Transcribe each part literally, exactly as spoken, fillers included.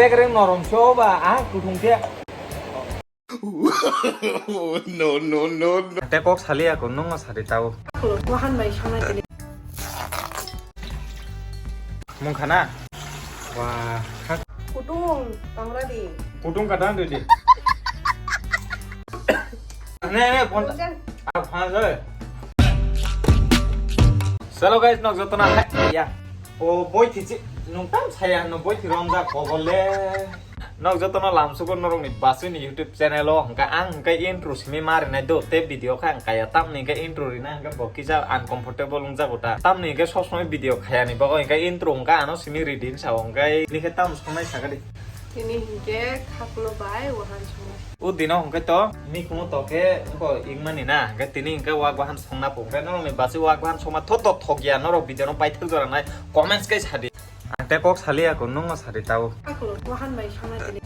Bekereng norom se o ba, ah, kuthung khe. No, no, no, no. Te kok sali ako, nung no sadi tao. Kulo, wahan bai sanai tini. Mung khana? Wah, ha? Kutung, tangra di. Kutung kadang di di. Ne, ne, phone. Phone jan. Ah, phone jan. Hello guys, nok jotono hai ya. O boi thichi, nung tam saya no boi thi romja kogole. Nok jotono lamsugo norokni basini YouTube channel o, hwnkhe ang hwnkhe intro simi ma rinai do, tei video khe ang kaya, tamni hwnkhe intro rina hwnkhe bo kisa uncomfortable wngjago ta, tamni hwnkhe sob somoi video khayani bagwi hwnkhe intro hwnkhe ano simi ridi hinsa o, hwnkhe tini khe tamo songnai sakadi. Tini hwnkhe khakulo bai wahan songnai. O dino hwnkhe to mikhumu to khe wngkho ingmani na, hwnkhe tini hwnkhe wak wahan songna po, hwnkhe norokni basi wak wahan songma thot thok thok ya, norok video no paithak jora nai comments khe sadi. Ang tei kok sali ako, nung no sadi tao. Ako, wahan bai sanai tini.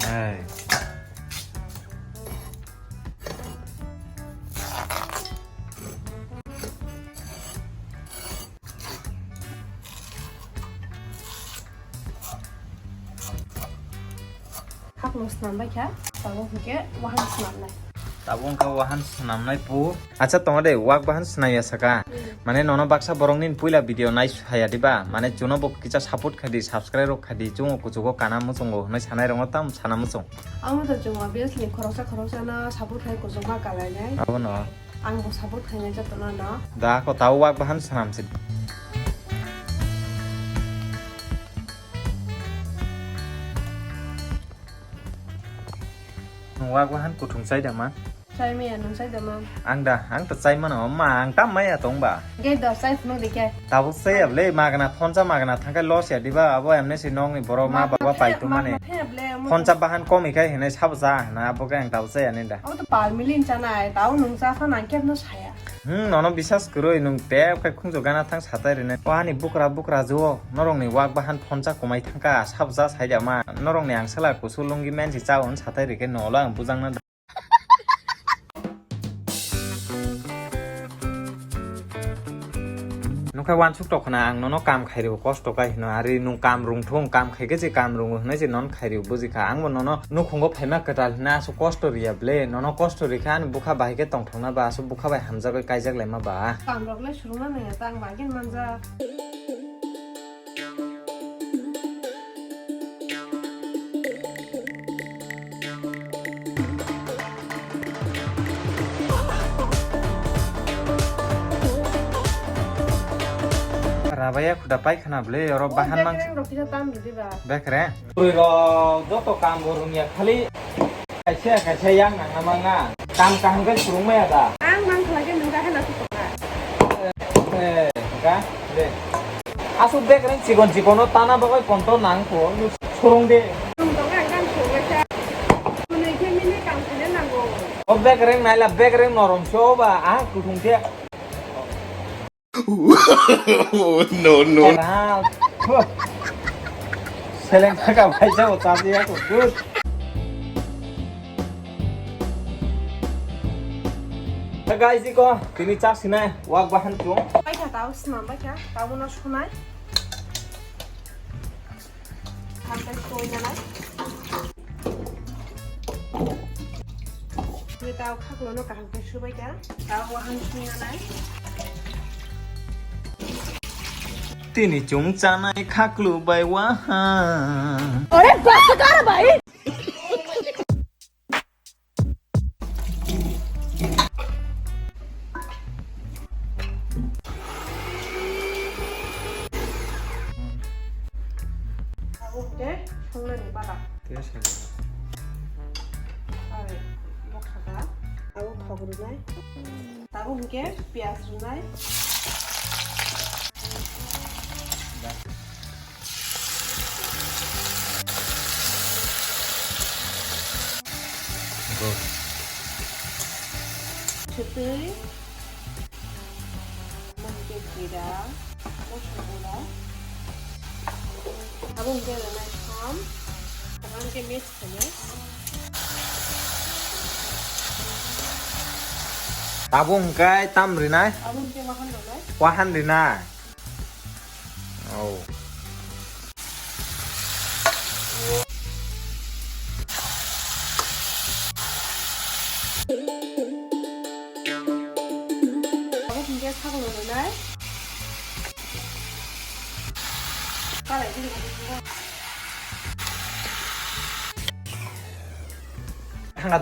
Hey. Hakno swnam bai kha, tabuk hwnkhe wahan swnamnai. Tabuk wngkha wahan swnamnai pu. Acha tongo de, wak bahan swnam ya saka. Hmm. Mane nono baksa borok nini puila video nai saya diba? Mane chuno bo kisa support khai di, subscribe rok khai di, chungo kuchugo kana muchungo hwnwi sanai rokno tam sana muchung. Amo to chwng obviously khoroksa khoroksa no support khai kuchukma kalainai. Abono. Ang bo support khainai jotono no. Da ko tao wak bahan swnam se. Nwng wak wahan kuthung chai da ma? Chai maya nwng chai da ma? Ang da, ang to chai mano, ma, ang tam maya tong ba. Ge da chai phunuk de khe. Tabuk chai ya ble, magna phonsa magna thangkai loss ya diba, abo emne si nong ni borok ma baba pai tu mane. Phonsa bahan komi khai hinai sabo cha hina, abo khe ang tabuk chai ya ni da. Abo to pal milin chanai, tao nwng cha phan ang khe no saya. Hmm, nono bisas kwrwi nwng tep khai khungjo gana thang satai rine. Wahani bukra bukra juo, norokni wak bahan phonsa kumai thangka, sabja saida ma. Norokni ang sala kusu lungi mensi chaun satai rike nolo ang bujangna. Nukha wansuk tokhna ang nono kam khairi kosto kai hino, ari nwng kam rung thung, kam khaikhe je kam rungo hinwi je non khairi bujikha. Angbo nono nukhungo phaima kwtal hina aswk kosto riya ble, nono kosto rikha ani bukha bahai khe tongthokna ba aswk bukha bai hamjagwi kaijak laima ba. Kam rok le surungna nangya ta ang bagin manja. Rabaya khuda pai khana ble, oro bahan mang. Bekreng rok kisa tam rwdi ba. Bekreng? Bwrwi rok joto kam bo rwngya, khali kaisa kaisa yang nangna mangna. Kam kaham khe swrwng maya da? Ang mang khala khe nwng kahela thukokha. Eh, ka? De. Aswk bekreng chikon chikono tana bagwi konto nang kho, swrwng de. Nwng tong ang kang swrwng kha. Hwnwi khe mini kam khaina nango. O bekreng naila bekreng norom se o ba, ah, kuthung khe. No, no. Era, huh. Seleng thaka bai jabo chabi ya ko, good. Hey guys, iko tini chak sinai wak bahan chung. Bai kha tao snam bai kha, tao no sunai. Hamtai soi nanai. Ni tao khaklo no kaham khe subai kha. Tao wahan sui nanai. Tini chwng chanai khaklu bai wahan. Ore bas kar bhai. Abo hwnkhe songnani bata. Tei sadi. Are, bokha da. Abo khok rwnai. Tabuk hwnkhe piyaj rwnai. Good. Thwtwi. Omo hwnkhe jira, moso gura. Abo hwnkhe rwnai som. Abo hwnkhe mix khainai. Abo hwnkhe tam rinai? Abo hwnkhe wahan rwnai. Wahan rinai. Oh. Thangla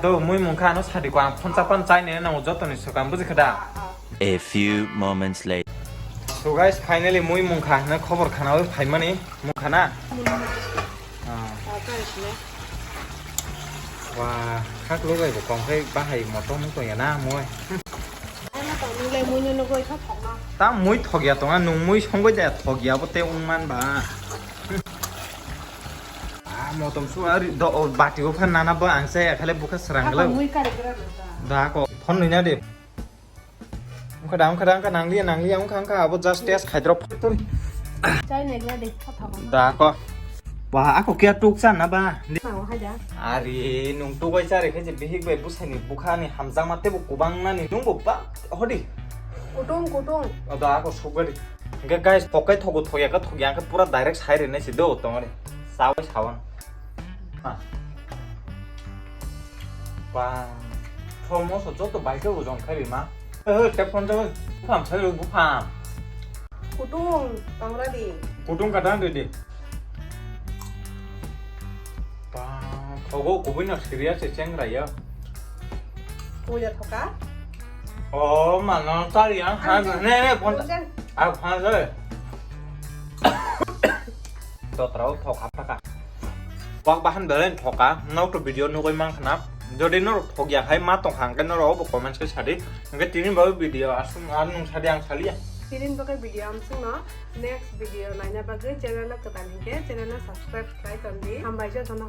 do mui mungkha ano sadi ko ang phone chapan chai ne nang joto ni sokam buji khada. A few moments later. So guys, finally mui mungkha hna khobor khana oi phaimani mungkha na. Ah. Wah, khak logai bo kongkhai bahai motom tong ya na moi. Ai ma tong nung le mui no nugoi tho thok no. Ta mui thok ya tong a nung mui songbai da thok ya bo te ung man ba. Ah, motom su ari do o bati o phan nana ba ang se khale bukha serang gelo. Mui kari gra no ta. Da ko phone ni na de. Ungkha da, ungkha da, ungkha nangliya, nangliya, ungkha, ungkha, abo just test khai drop. Chai nai gla de, kha thabo. Da ko. Ba, ako kya tuk chan na ba? Nao hai da. Ari, nung tuk bai chari khe je bihik bai busai ni bukha ni hamjak ma tebo kubang nani nung bo ba hodi. Kutung, kutung. O da ako suk bai. Hingke guys, thokai thogo thokya ka thokya hingke pura direct sai rene si do tongore. Sawi sawan. Ha. Ba, thomo so joto bai ke ujong khai ma. Eh, eh, tep phone jago. Bupham sai bupham. Kutung tangra di. Kutung kadang di di. Ba, thogo kubui no serious se chengra ya. Puja thoka. Oh, mano tari ang ha ne ne phone. Ah, phone jago. Totrao thok haptaka. Wak bahan belai thok ka, nok to video nugui mang khna. Jodi norok thok ya hai ma tong hang ke norok bo comments ke sadi. Hingke tini babu video asung ar nung sadi ang salia. Tini bakai video amsung no next video naina bagwi channel no kwtal hingke channel no subscribe khlai tondi. Hambai jotono.